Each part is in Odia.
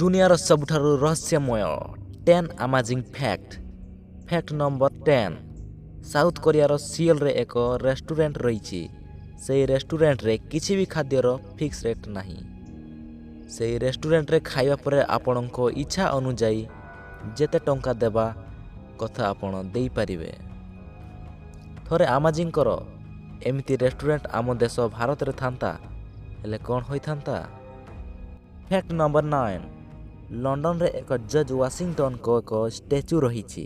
ଦୁନିଆର ସବୁଠାରୁ ରହସ୍ୟମୟ 10 amazing fact. Fact number 10। South କୋରିଆର ସିଓଲରେ ଏକ ରେଷ୍ଟୁରାଣ୍ଟ ରହିଛି। ସେହି ରେଷ୍ଟୁରାଣ୍ଟରେ କିଛି ବି ଖାଦ୍ୟର ଫିକ୍ସ ରେଟ୍ ନାହିଁ। ସେହି ରେଷ୍ଟୁରାଣ୍ଟରେ ଖାଇବା ପରେ ଆପଣଙ୍କ ଇଚ୍ଛା ଅନୁଯାୟୀ ଯେତେ ଟଙ୍କା ଦେବା କଥା ଆପଣ ଦେଇପାରିବେ। ଥରେ ଇମାଜିନ୍ କର, ଏମିତି ରେଷ୍ଟୁରାଣ୍ଟ ଆମ ଦେଶ ଭାରତରେ ଥାନ୍ତା ହେଲେ କ'ଣ ହୋଇଥାନ୍ତା? Fact number 9। ଲଣ୍ଡନରେ ଏକ ଜର୍ଜ ୱାଶିଂଟନଙ୍କ ଏକ ଷ୍ଟାଚ୍ୟୁ ରହିଛି।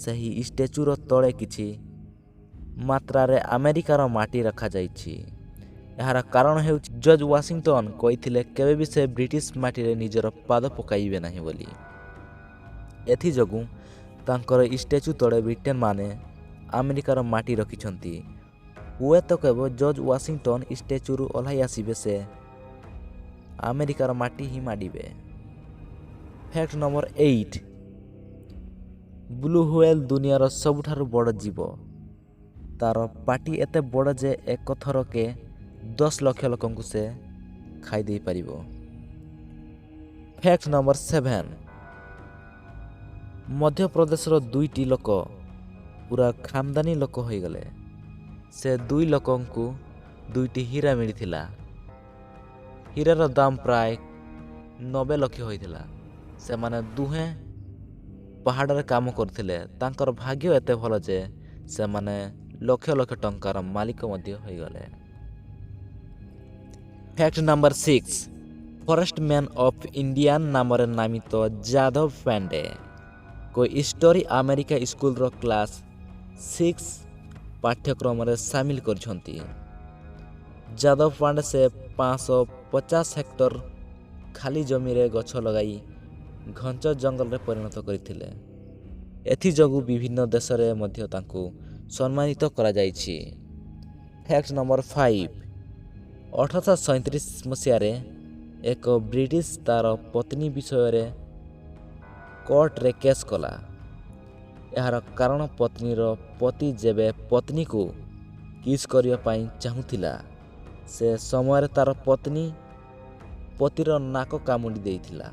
ସେହି ଷ୍ଟାଚ୍ୟୁର ତଳେ କିଛି ମାତ୍ରାରେ ଆମେରିକାର ମାଟି ରଖାଯାଇଛି। ଏହାର କାରଣ ହେଉଛି, ଜର୍ଜ ୱାଶିଂଟନ କହିଥିଲେ କେବେ ବି ସେ ବ୍ରିଟିଶ ମାଟିରେ ନିଜର ପାଦ ପକାଇବେ ନାହିଁ ବୋଲି। ଏଥିଯୋଗୁଁ ତାଙ୍କର ଷ୍ଟାଚ୍ୟୁ ତଳେ ବ୍ରିଟେନମାନେ ଆମେରିକାର ମାଟି ରଖିଛନ୍ତି। ହୁଏତ କେବେ ଜର୍ଜ ୱାଶିଂଟନ ଷ୍ଟାଚ୍ୟୁରୁ ଓହ୍ଲାଇ ଆସିବେ, ସେ ଆମେରିକାର ମାଟି ହିଁ ମାଡ଼ିବେ। Fact number 8। Blue whale ଦୁନିଆର ସବୁଠାରୁ ବଡ଼ ଜୀବ। ତାର ପାଟି ଏତେ ବଡ଼ ଯେ ଏକଥରକେ 10 ଲକ୍ଷ ଲୋକଙ୍କୁ ସେ ଖାଇ ଦେଇପାରିବ। Fact number 7। ମଧ୍ୟପ୍ରଦେଶର ଦୁଇଟି ଲୋକ ପୁରା ଖାନଦାନୀ ଲୋକ ହୋଇଗଲେ। ସେ ଦୁଇ ଲୋକଙ୍କୁ ଦୁଇଟି ହୀରା ମିଳିଥିଲା। ହୀରାର ଦାମ ପ୍ରାୟ 90 ଲକ୍ଷ ହୋଇଥିଲା। ସେମାନେ ଦୁହେଁ ପାହାଡ଼ରେ କାମ କରୁଥିଲେ। ତାଙ୍କର ଭାଗ୍ୟ ଏତେ ଭଲ ଯେ ସେମାନେ ଲକ୍ଷ ଲକ୍ଷ ଟଙ୍କାର ମାଲିକ ମଧ୍ୟ ହୋଇଗଲେ। Fact number 6। Forest man of Indian ନାମରେ ନାମିତ ଯାଦବ ପାଣ୍ଡେ ଙ୍କ ଷ୍ଟୋରି ଆମେରିକା ସ୍କୁଲର କ୍ଲାସ୍ 6 ପାଠ୍ୟକ୍ରମରେ ସାମିଲ କରିଛନ୍ତି। ଯାଦବ ପାଣ୍ଡେ ସେ 550 ହେକ୍ଟର ଖାଲି ଜମିରେ ଗଛ ଲଗାଇ ଘଞ୍ଚ ଜଙ୍ଗଲରେ ପରିଣତ କରିଥିଲେ। ଏଥିଯୋଗୁଁ ବିଭିନ୍ନ ଦେଶରେ ମଧ୍ୟ ତାଙ୍କୁ ସମ୍ମାନିତ କରାଯାଇଛି। Fact number 5। 1837 ମସିହାରେ ଏକ ବ୍ରିଟିଶ ତାର ପତ୍ନୀ ବିଷୟରେ କୋର୍ଟରେ କେସ୍ କଲା। ଏହାର କାରଣ, ପତ୍ନୀର ପତି ଯେବେ ପତ୍ନୀକୁ କିସ୍ କରିବା ପାଇଁ ଚାହୁଁଥିଲା, ସେ ସମୟରେ ତାର ପତ୍ନୀ ପତିର ନାକ କାମୁଡ଼ି ଦେଇଥିଲା।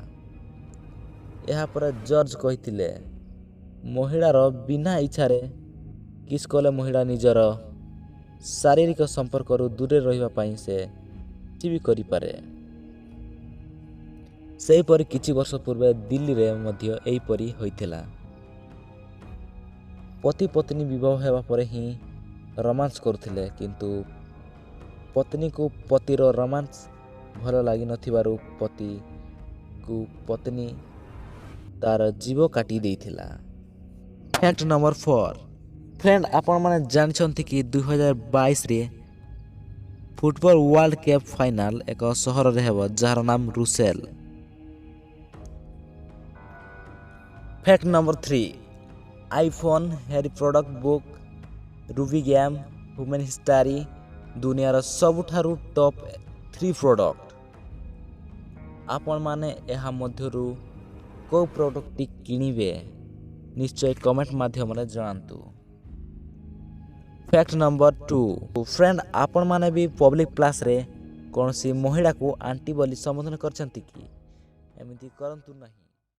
ଏହାପରେ ଜଜ୍ କହିଥିଲେ, ମହିଳାର ବିନା ଇଚ୍ଛାରେ କିସ୍ କଲେ ମହିଳା ନିଜର ଶାରୀରିକ ସମ୍ପର୍କରୁ ଦୂରରେ ରହିବା ପାଇଁ ସେ କିଛି ବି କରିପାରେ। ସେହିପରି କିଛି ବର୍ଷ ପୂର୍ବେ ଦିଲ୍ଲୀରେ ମଧ୍ୟ ଏହିପରି ହୋଇଥିଲା। ପତି ପତ୍ନୀ ବିବାହ ହେବା ପରେ ହିଁ ରୋମାନ୍ସ କରୁଥିଲେ, କିନ୍ତୁ ପତ୍ନୀକୁ ପତିର ରୋମାନ୍ସ ଭଲ ଲାଗିନଥିବାରୁ ପତିକୁ ପତ୍ନୀ ତାର ଜିଭ କାଟି ଦେଇଥିଲା। Fact number 4। Friend, ଆପଣମାନେ ଜାଣିଛନ୍ତି କି 2022ରେ ଫୁଟବଲ ୱାର୍ଲଡ କପ୍ ଫାଇନାଲ ଏକ ସହରରେ ହେବ, ଯାହାର ନାମ ରୁସେଲ? Fact number 3। IPhone, Harry product book, Ruby game, human history ଦୁନିଆର ସବୁଠାରୁ ଟପ୍ ଥ୍ରୀ ପ୍ରଡ଼କ୍ଟ। ଆପଣମାନେ ଏହା ମଧ୍ୟରୁ କେଉଁ ପ୍ରଡ଼କ୍ଟଟି କିଣିବେ, ନିଶ୍ଚୟ କମେଣ୍ଟ ମାଧ୍ୟମରେ ଜଣାନ୍ତୁ। Fact number 2। Friend, ଆପଣମାନେ ବି ପବ୍ଲିକ୍ ପ୍ଲେସ୍ରେ କୌଣସି ମହିଳାକୁ ଆଣ୍ଟି ବୋଲି ସମ୍ବୋଧନ କରିଛନ୍ତି କି? ଏମିତି କରନ୍ତୁ ନାହିଁ।